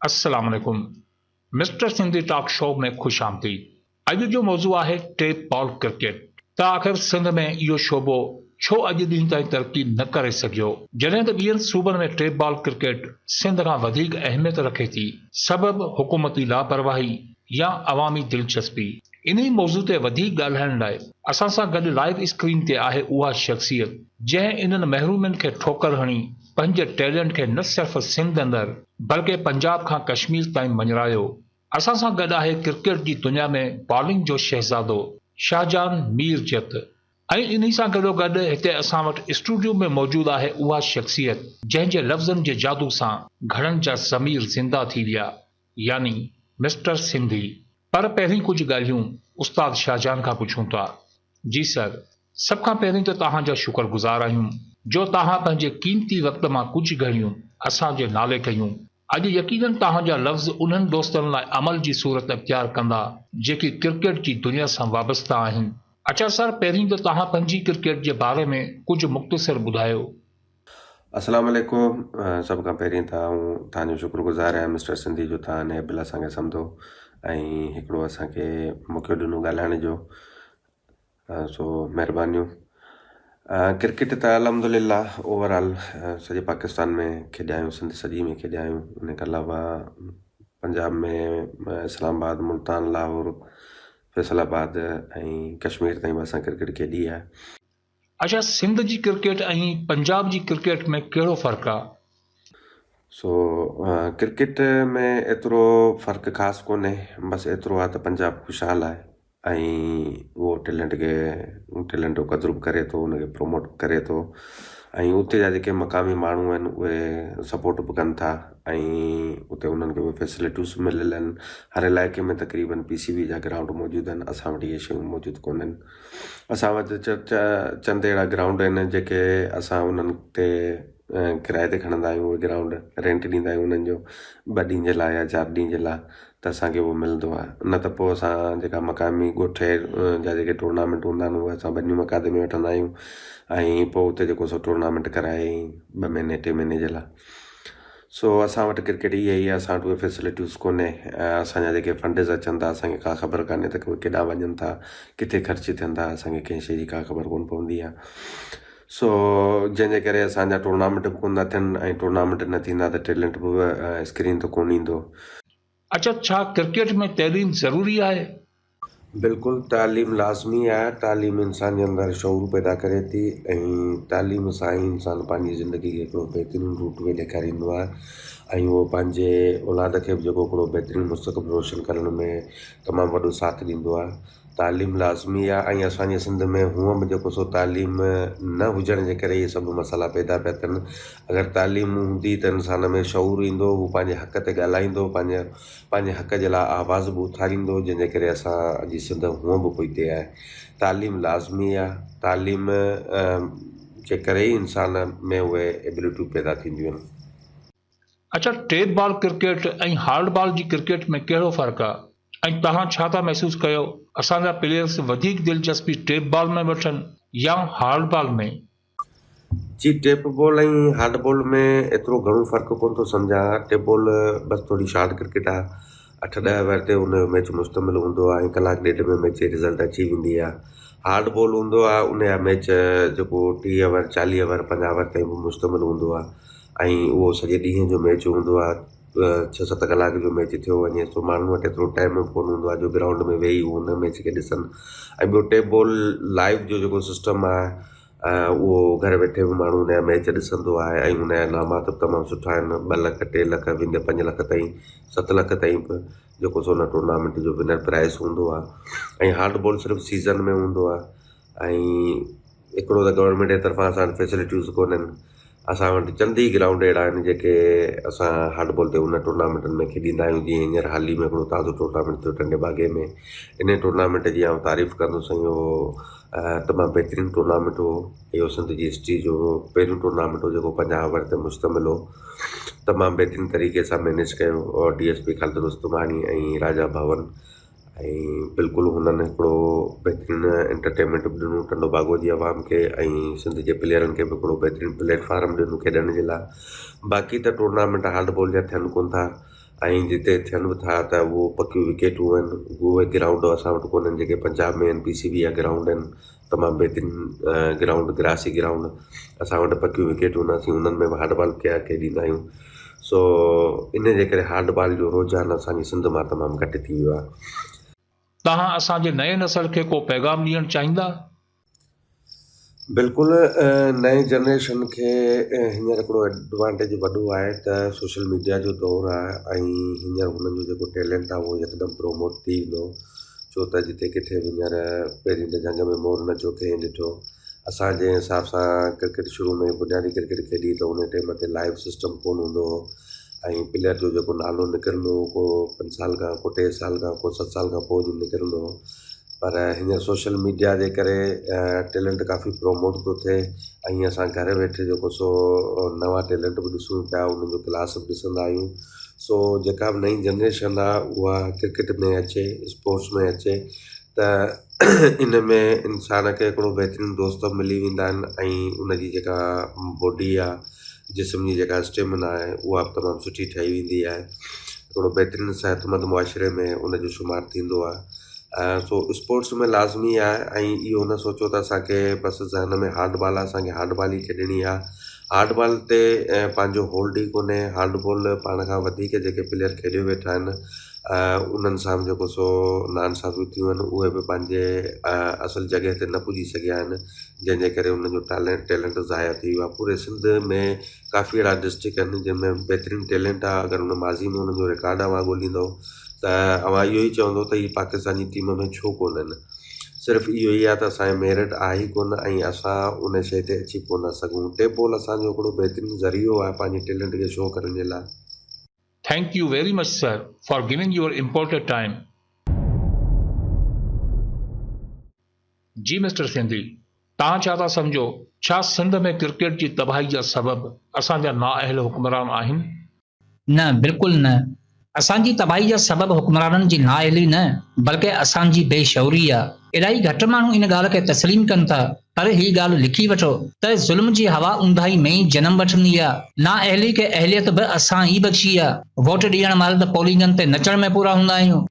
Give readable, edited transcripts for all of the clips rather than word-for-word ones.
السلام عليڪم mister Sindhi talk show ۾ خوش آمديد اڄ جو موضوع آهي ٽيپ بال ڪرڪيٽ ته آخر سنڌ ۾ اهو شعبو ڇو اڄ ڏينهن تائين ترقي نه ڪري سگهيو جڏهن ته ٻين صوبن ۾ ٽيپ بال ڪرڪيٽ سنڌ کان وڌيڪ اهميت رکي ٿي سبب حڪومتي لاپرواهي يا عوامي دلچسپي انهي موضوع تي وڌيڪ ڳالهائڻ لاء اسان سان گڏ لائيو اسڪرين تي آهي اها شخصيت جنهن انهن محرومين کي ٺوڪر هڻي پنهنجي ٽيلنٽ کي نه صرف سنڌ اندر بلڪه پنجاب کان ڪشمير تائين مڃرايو. اسان سان گڏ آهي ڪرڪيٽ جي دنيا ۾ بالنگ جو شهزادو شاهجهان مير جت ۽ انهي سان گڏوگڏ هتي اسان وٽ اسٽوڊيو ۾ موجود آهي اها شخصيت جنهن جي لفظن جي جادو سان گهڻن جا ضمير زنده ٿي ويا يعني مسٽر سنڌي. پر پهرين ڪجهه ڳالهيون استاد شاهجهان کان پڇون ٿا. جي سر، سڀ کان پهرين ته توهان جا شڪر گذار آهيون جو توهان پنهنجي قيمتي وقت مان ڪجهه گهڙيون اسان جي نالي ڪيون. اڄ يقينن توهان جا لفظ انهن دوستن لاء عمل جي صورت اختيار ڪندا جيڪي ڪرڪيٽ جي دنيا سان وابسته آهن. اڇا سر پهرين ته توهان پنهنجي ڪرڪيٽ جي باري ۾ ڪجهه مختصر ٻڌايو. السلام عليڪم سڀ کان پهرين ته آئون توهان جو شڪر گذار آهيان مسٽر سنڌي جو توهان نئين بل اسان کي سمڌو ۽ هڪڙو اسان کي موقعو ڏنو ڳالهائڻ جو سو مهربانيون ڪرڪيٽ ته الحمد لله اوور آل سڄي پاڪستان ۾ کيڏيا آهيون سنڌ سڄي ۾ کيڏيا آهيون ان کان علاوه پنجاب ۾ اسلام آباد ملتان لاهور فيصل آباد ۽ ڪشمير تائين به اسان ڪرڪيٽ کيڏي آهي. اڇا سنڌ جي ڪرڪيٽ ۽ پنجاب جي ڪرڪيٽ ۾ ڪهڙو فرق آ؟ سو ڪرڪيٽ ۾ ايترو فرق خاص ڪونهي بس ايترو آ ته پنجاب خوشحال آهي ۽ اهو ٽيلنٽ کي ٽيلنٽ جو قدر به ڪري ٿو ان کي پروموٽ به ڪري ٿو ۽ اتي جا جيڪي مقامي ماڻهو آهن اهي سپورٽ به ڪن ٿا ۽ اتي انهن کي اهي فيسلٽيوز به مليل آهن هر علائقي ۾ تقريبن پي سي بي جا گرائونڊ موجود آهن اسان وٽ اهي شيون موجود ڪونهن اسان وٽ چند اهڙا گرائونڊ آهن جيڪي اسان انهن تي ڪرائي تي کڻندا آهيون اهي گرائونڊ رينٽ ڏيندا آهيون انهن جو ٻه ڏينهن جي لاء يا چار ڏينهن جي لاء ته اسانکي اهو ملندو آهي نه ته پوء اسان جيڪا مقامي ڳوٺ جا جيڪي ٽورنامينٽ هوندا آهن اهي اسان ٻني مقادي ۾ وٺندا آهيون ۽ پوء اتي جيڪو سو ٽورنامينٽ ڪرائي ٻه مهيني ٽي مهيني جي لاء سو اسان وٽ ڪرڪيٽ اها ئي آهي اسان وٽ اهي فيسلٽيوز ڪونهي ۽ اسان جا جيڪي فنڊز اچن ٿا اسان کي ڪا خبر ڪانهي ته اهي ڪيڏانهن وڃن ٿا ڪٿي خرچ ٿين ٿا اسان کي ڪنهن شيء جي ڪا خبر ڪونه پوندي آهي سو جنهن جي ڪري اسان جا ٽورنامينٽ به ڪونه ٿا ٿين ۽ ٽورنامينٽ نه ٿيندا ته ٽيلنٽ به اسڪرين تي ڪونه ايندو. اڇا ڇا ڪرڪيٽ ۾ تعليم ضروري آهي؟ بلڪل تعليم لازمي آهي، تعليم انسان جي اندر شعور پيدا ڪري ٿي ۽ تعليم سان ئي انسان پنهنجي زندگي کي هڪڙو بهترين روٽ وي ڏيکاريندو آهي ۽ اهو پنهنجي اولاد کي به جيڪو هڪڙو بهترين مستقبل روشن ڪرڻ ۾ تمام وڏو ساٿ ڏيندو آهي تعليم لازمي آهي ۽ اسان جي سنڌ ۾ هونء به جيڪو سو تعليم نه هجڻ جي ڪري اهي سڀ مسئلا پيدا پيا ٿين اگر تعليم هوندي ته انسان ۾ شعور ايندو هو پنهنجي حق تي ڳالهائيندو پنهنجي پنهنجي حق جي لاء آواز به اٿاريندو جنهن جي ڪري اسان جي سنڌ هونء به پوئتي آهي. تعليم لازمي آهي تعليم جي ڪري ئي انسان ۾ اهي ايبلٽيون پيدا ٿينديون آهن. اڇا ٽيپ بال ڪرڪيٽ ۽ هارڊ بال جي ڪرڪيٽ ۾ ڪهڙو فرق آ ۽ توهان ڇا ٿا محسوس ڪيو اسان جا پليئرس وڌيڪ دلچسپي ٽيپ بال ۾ وٺن يا هارڊ بال ۾؟ جي ٽيپ بال ۽ هارڊ بال ۾ ايترو گهڻو فرق ڪونه ٿو سمجهان ٽيپ بال بس ٿوري شارٽ ڪرڪيٽ آهي اٺ ڏهه اوور تي ان جو ميچ مشتمل هوندو آهي ۽ ڪلاڪ ڏيڍ ۾ ميچ جي رزلٽ اچي ويندي آهي هارڊ بال هوندو آهي ان جا ميچ جيڪو 30 اوور 40 اوور 50 اوور تائين به مشتمل هوندو آهي ۽ اهو سڄي ڏينهن جو ميچ هوندو آهي ڇهه ست ڪلاڪ جو ميچ ٿيو وڃي سو ماڻهن وٽ ايترو ٽائيم به ڪونه هوندو آهي جو گرائونڊ ۾ ويهي هو ان ميچ کي ڏسن ۽ ٻيو ٽيپ بال لائيو جو جيڪو سسٽم آهي اهو گهر ويٺي به ماڻهو ان جا ميچ ڏسندو آهي ۽ ان جا انعامات به تمام سٺا آهن ٻه لک ٽي لک ويندي پنج لک تائين ست لک تائين به جيڪو سو ان ٽورنامينٽ جو ونر پرائز هوندو آهي ۽ هارڊ بال صرف سيزن ۾ هوندو آهي ۽ هڪڙو ته گورنمينٽ جي طرفان اسان وٽ فيسلٽيوز ڪونهن اسان وٽ چند ئي گرائونڊ اهڙا آهن جيڪي اسان هارڊ بال تي ان ٽورنامينٽن ۾ کيڏيندا آهيون جيئن هينئر حال ئي ۾ هڪڙو تازو ٽورنامينٽ ٿيو ٽنڊي باگي ۾ ان ٽورنامينٽ جي آئون تعريف ڪندس ۽ اهو تمام بهترين ٽورنامينٽ هو اهو سنڌ جي هسٽري جو پهريون ٽورنامينٽ هو جيڪو 50 اوور تي مشتمل هو تمام بهترين طريقي سان مينيج ڪيو D S P Khalid Rustamani ۽ Raja Bhawan ۽ بلڪل هنن هڪڙو بهترين انٽرٽينمينٽ به ڏنو ٽنڊو باگو جي عوام کي ۽ سنڌ جي پليئرن کي به هڪڙو بهترين پليٽ فارم ڏنو کيڏڻ جي لاء باقي ته ٽورنامينٽ هارڊ بال جا ٿين ڪونه ٿا. ۽ جتي ٿين به ٿا ته اهو پڪيون وڪيٽون آهن اهي گرائونڊ اسان وٽ ڪونهن جيڪي پنجاب ۾ آهن پي سي بي جا گرائونڊ آهن تمام بهترين گرائونڊ گراسي گرائونڊ اسان وٽ پڪيون وڪيٽون نه اسين انهن ۾ به هارڊ بال ڪيا کيڏيندا آهيون سو ان جي ڪري هارڊ بال جو رجحان اسان جي سنڌ مان تمام گهٽ ٿي ويو آهي. توهان اسان جي نئين نسل کي ڪو پيغام ڏيڻ چاهيندا؟ بلڪل نئين جنريشن کي هينئر هڪڙو ايڊوانٽيج وڏو آهي ته سوشل ميڊيا جو دور آهي ۽ هينئر هنن جو جيڪو ٽيلنٽ آهي اهو يڪدم پروموٽ ٿي ويندو ڇو ته جتي ڪٿي به هينئر پهرين ته جهنگ ۾ مور نچيو ڪنهن ڏٺو اسان جنهن حساب سان ڪرڪيٽ شروع ۾ بنيادي ڪرڪيٽ کيڏي ته ان ٽائيم تي لائيو سسٽم ڪونه هوندو هو ۽ پليئر جو جيڪو نالو نڪرندو هو ڪو پنج سال کان ڪو ٽي سال کان ڪو ست سال کان پوء نڪرندو هو پر هينئر سوشل ميڊيا جي ڪري ٽيلنٽ ڪافي پروموٽ ٿو ٿئي ۽ اسان گهر ويٺي جيڪو سو نوان ٽيلنٽ به ڏسون پيا انهن جو ڪلاس به ڏسندا آهيون سو جيڪا به نئين جنريشن آهي اها ڪرڪيٽ ۾ اچي اسپورٽس ۾ اچي ته ان ۾ انسان کي هڪڙو بهترين دوست به ملي ويندا آهن ۽ ان جي جيڪا باڊي آهي جسم جي جيڪا اسٽيمنا آهي اها به تمام سٺي ٺهي ويندي آهي هڪڙو بهترين صحتمند معاشري ۾ ان جو شمار ٿيندو آهي سو اسپورٽس ۾ لازمي آهي ۽ اهو نه سوچو ته اسان کي بس ذهن ۾ هارڊ بال آهي اسان کي هارڊ بال ئي کيڏڻي آهي هارڊ بال تي پنهنجو هولڊ ئي ڪونهي هارڊ بال پاڻ کان وڌيڪ جيڪي پليئر کيڏيو ويٺا آهن انهن سان به جيڪو سو ناانصافيون ٿيون آهن اهي به پنهنجي اصل جڳهه تي نه پڄي سگهيا آهن جنهن جي ڪري انهن جو ٽيلنٽ ٽيلنٽ ضايع ٿي ويو آهي پوري سنڌ ۾ ڪافي اهڙا ڊسٽرڪٽ آهن جن ۾ بهترين ٽيلنٽ آهي اگر ان ماضي ۾ انهن جو رڪارڊ اوهان ڳوليندو ته اوهان اهو ئي چوندو ته هي پاڪستان جي ٽيم ۾ ڇو ڪونهن؟ صرف اهو ئي آهي ته اسان جي ميرٽ آهي ئي ڪونه ۽ اسان ان شيء تي اچي ڪونه ٿا سگهون. ٽيپ بال اسان جو هڪڙو بهترين ذريعو آهي پنهنجي ٽيلنٽ کي شو ڪرڻ جي لاء. Thank you very much sir for giving your important time. جي مسٽر سنڌي توهان ڇا ٿا سمجهو ڇا سنڌ ۾ ڪرڪيٽ جي تباهي جا سبب اسان جا نااهل حڪمران آهن؟ نه بلڪل نه اسان جي تباهي جا سبب حڪمرانن جي نااهلي نه بلڪه اسان جي بي شعوري آ. الائي گهٽ ماڻهو ان ڳالهه کي تسليم ڪن ٿا پر هي ڳالهه لکي وٺو ته ظلم جي هوا اونداهي ۾ ئي جنم وٺندي آ. نااهلي کي اهليت به اسان ئي بخشي آ. ووٽ ڏيڻ مهل ته پولنگن تي نچڻ ۾ پورا هوندا آهيون.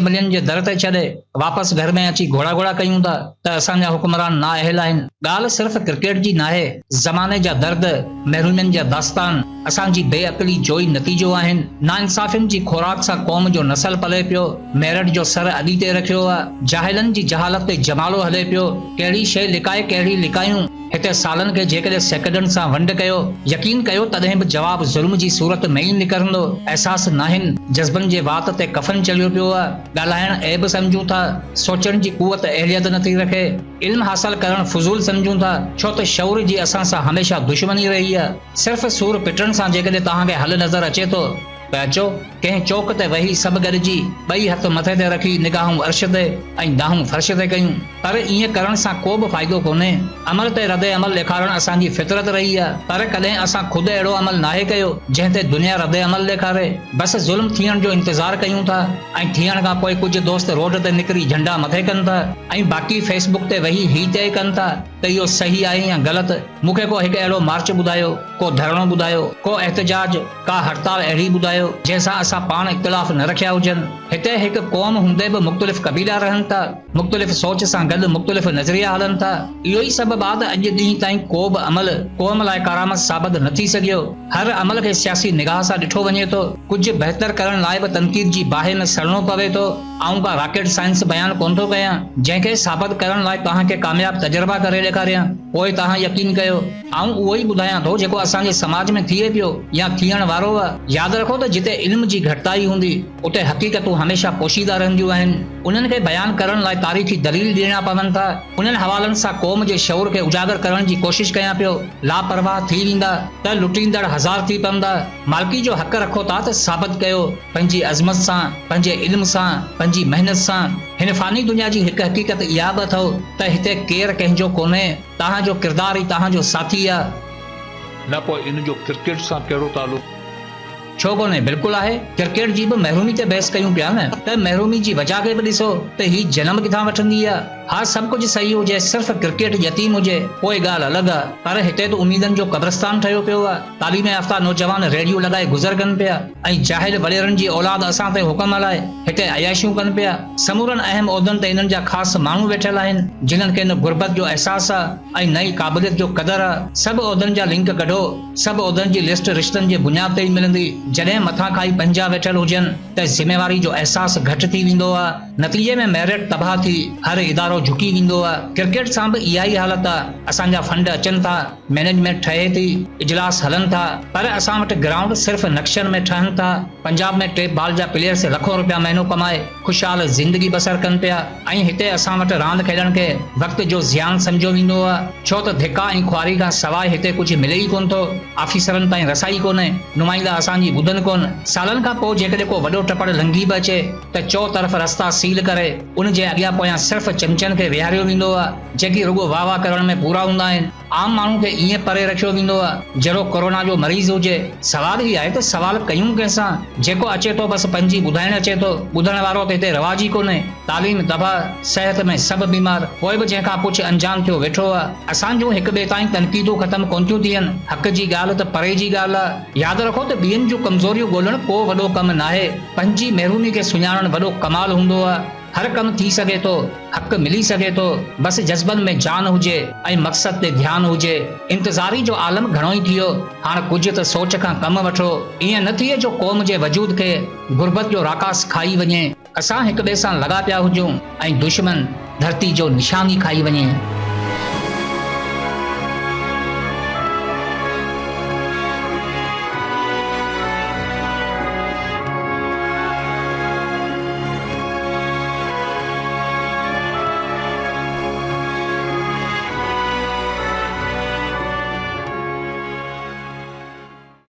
ملين جي در تي ڇڏي واپس گهر ۾ اچي گهوڙا گهوڙا ڪيون ٿا ته اسان جا حڪمران نااهل آهن. ڳالهه صرف ڪرڪيٽ جي ناهي، زماني جا درد، محرومين جا داستان اسان جي بي عقلي جو ئي نتيجو آهن. ناانصافين جي خوراڪ سان قوم جو نسل پلي پيو، ميرٽ جو سر اڏي تي رکيو آ، جاهلن جي جهالت تي جمالو هلي پيو، ڪهڙي شيء لڪائي ڪهڙي لڪايون. هتي سالن کي جيڪڏهن سيڪنڊن سان ونڊ ڪيو، يقين ڪيو تڏهن به جواب ظلم جي صورت ۾ ئي نڪرندو. احساس ناهن، جذبن جي وات تي ڪفن چڙهيو پيو آ. ڳالهائڻ عيب سمجهون ٿا، سوچڻ جي قوت اهليت نٿي رکي. علم حاصل ڪرڻ فضول سمجهون ٿا، ڇو ته شعور جي اسان سان هميشه دشمني رهي آ. صرف سور پٽڻ سان جيڪڏهن توهان کي حل نظر اچي ٿو ته اچو، ڪنهن چوڪ تي ويهي سڀ گڏجي ٻئي هٿ مٿي تي رکي نگاهون عرش تي ۽ دانهون فرش تي ڪيون. پر ائين ڪرڻ سان ڪو به فائدو ڪونهي. عمل تي رد عمل ڏيکارڻ اسان جي فطرت رهي آ، پر ڪڏهن اسان خود اهڙو عمل ناهي ڪيو، جنهن تي دنيا رد عمل ڏيکاري. بس ظلم ٿيڻ جو انتظار ڪيون ٿا ۽ ٿيڻ کان پوء ڪجهه دوست روڊ تي نڪري جهنڊا مٿي ڪن ٿا ۽ باقي فيس بڪ تي ويهي هي طئي ڪن ٿا ته اهو صحيح آهي يا غلط. مون کي ڪو هڪ اهڙو مارچ ٻڌايو، ڪو ڌرڻو ٻڌايو، ڪو احتجاج، ڪا هڙتال اهڙي ٻڌايو، جنهن سان اسان پاڻ اختلاف نه رکيا هجن. هتي هڪ قوم هوندي به مختلف قبيلا رهن ٿا، مختلف سوچ سان گڏ مختلف نظريا هلن ٿا. اهو ئي سبب آ ته اڄ ڏينهن تائين ڪو به عمل قوم لاء ڪارآمد ثابت نه ٿي سگهيو. هر عمل کي سياسي نگاهه سان ڏٺو وڃي ٿو. ڪجهه بهتر ڪرڻ لاء به تنقيد جي باهه ۾ سڙڻو پوي ٿو. آئون ڪا راڪيٽ سائنس بيان ڪونه ٿو ڪيان، جنهن کي ثابت ڪرڻ لاء توهان کي ڪامياب تجربا ڪري ڏيکاريان، پوء توهان يقين ڪيو. آئون اهو ئي ٻڌايان ٿو جيڪو اسان جي سماج ۾ ٿئي پيو يا ٿيڻ وارو آ. ياد رکو ته جتي علم جي گهٽتائي هوندي، اتي حقيقتون هميشه پوشيده رهنديون آهن. انهن کي بيان ڪرڻ لاء تاريخي دليل ڏيڻا پون ٿا. انهن حوالن سان قوم جي شعور کي اجاگر ڪرڻ جي ڪوشش ڪيان پيو. لاپرواهه ٿي ويندا ته لٽيندڙ هزار ٿي پوندا. مالڪي جو حق رکو ٿا ته ثابت ڪيو پنهنجي عظمت سان، پنهنجي علم سان، پنهنجي محنت سان. هن فاني دنيا جي هڪ حقيقت اها به اٿئو ته هتي ڪير ڪنهن جو ڪونهي. توهان جو ڪردار ئي توهان جو ساٿي آ. نه پوء ان جو ڪرڪيٽ سان ڪهڙو تعلق؟ ڇو ڪونهي بلڪل آهي. ڪرڪيٽ جي به محرومي تي بحث ڪيون پيا نه ته محرومي جي وجهه کي به ڏسو ته هي جنم ڪٿان وٺندي آ. ها سڀ ڪجهه صحيح هجي صرف ڪرڪيٽ يتيم هجي پوء ڳالهه الڳ آ پر هتي ته اميدن جو قبرستان ٺهيو پيو آ. تعليم يافته نوجوان ريڙهيون لڳائي گذر ڪن پيا ۽ جاهل وڏيرن جي اولاد اسان تي حڪم هلائي هتي عياشيون ڪن پيا. سمورن اهم عهدن تي انهن جا خاص ماڻهو ويٺل آهن جنھن کي نه غربت جو احساس آ ۽ نه ئي قابليت جو قدر آ. سڀ عهدن جا لنڪ ڪڍو، سڀ عهدن جي لسٽ رشتن جي بنياد تي ئي ملندي. جڏهن مٿان کائي پنهنجا ويٺل هجن ته ذميواري جو احساس گهٽ ٿي ويندو آ. نتيجي ۾ ميرٽ تباهه ٿي هر ادارو جهڪي ويندو آ. ڪرڪيٽ سان به اها ئي حالت آ. اسان جا فنڊ اچن ٿا، مئنيجمينٽ ٺهي ٿي، اجلاس هلن ٿا پر اسان وٽ گرائونڊ صرف نقشن ۾ ٺهن ٿا. پنجاب ۾ ٽيپ بال جا پليئرس لکون روپيا مهينو ڪمائي خوشحال زندگي بسر ڪن پيا ۽ هتي اسان وٽ راند کيڏڻ کي وقت جو زيان سمجهيو ويندو آ ڇو ته ڌڪا ۽ خواري کان سواء هتي ڪجهه ملي ئي ڪونه ٿو. آفيسرن تائين رسائي ڪونهي، نمائندا اسان جي ٻڌن ڪونه. سالن کان پوء جيڪڏهن ڪو وڏو ٽپڙ لنگهي به اچي ته چؤ طرف رستا سيل ڪري ان جي اڳيان پويان صرف چمچن کي ويهاريو ويندو آ جيڪي رڳو واهه واهه ڪرڻ ۾ پورا هوندا آهن. عام ماڻهو کي ائين پري رکيو ويندو آ جهڙو ڪورونا جو مريض هجي. سوال هي آهي ته سوال ڪيون ڪنهن سان؟ جيڪو اچي ٿو بس پنهنجي ٻڌائڻ اچي ٿو، ٻڌڻ وارو ته هتي رواج ئي ڪونهي. تعليم تباهه، صحت ۾ سڀ بيمار، پوء به جنهن کان پڇ انجان ٿيو ويٺو آ. اسان جون هڪ ٻئي تائين تنقيدون ختم ڪونه ٿيون ٿين. حق جي ڳالهه ته پري جي ڳالهه آ. ياد رکو ته ٻين جون ڪمزوريون ڳولڻ ڪو وڏو ڪم ناهي. پنهنجي محرومي کي سڃاڻڻ وڏو ڪمال هوندو آ. هر ڪم ٿي سگهي ٿو، حق ملي سگهي ٿو، بس جذبن ۾ جان هجي ۽ مقصد تي ڌيان هجي. انتظاري جو عالم گهڻو ئي ٿيو، هاڻ ڪجهه ته سوچ کان ڪم وٺو. ائين نه ٿئي جو قوم جي وجود کي غربت جو راڪاس کائي وڃي. اسان هڪ ٻئي سان لڳا پيا هجون ۽ دشمن ڌرتي جو نشان ئي کائي وڃي.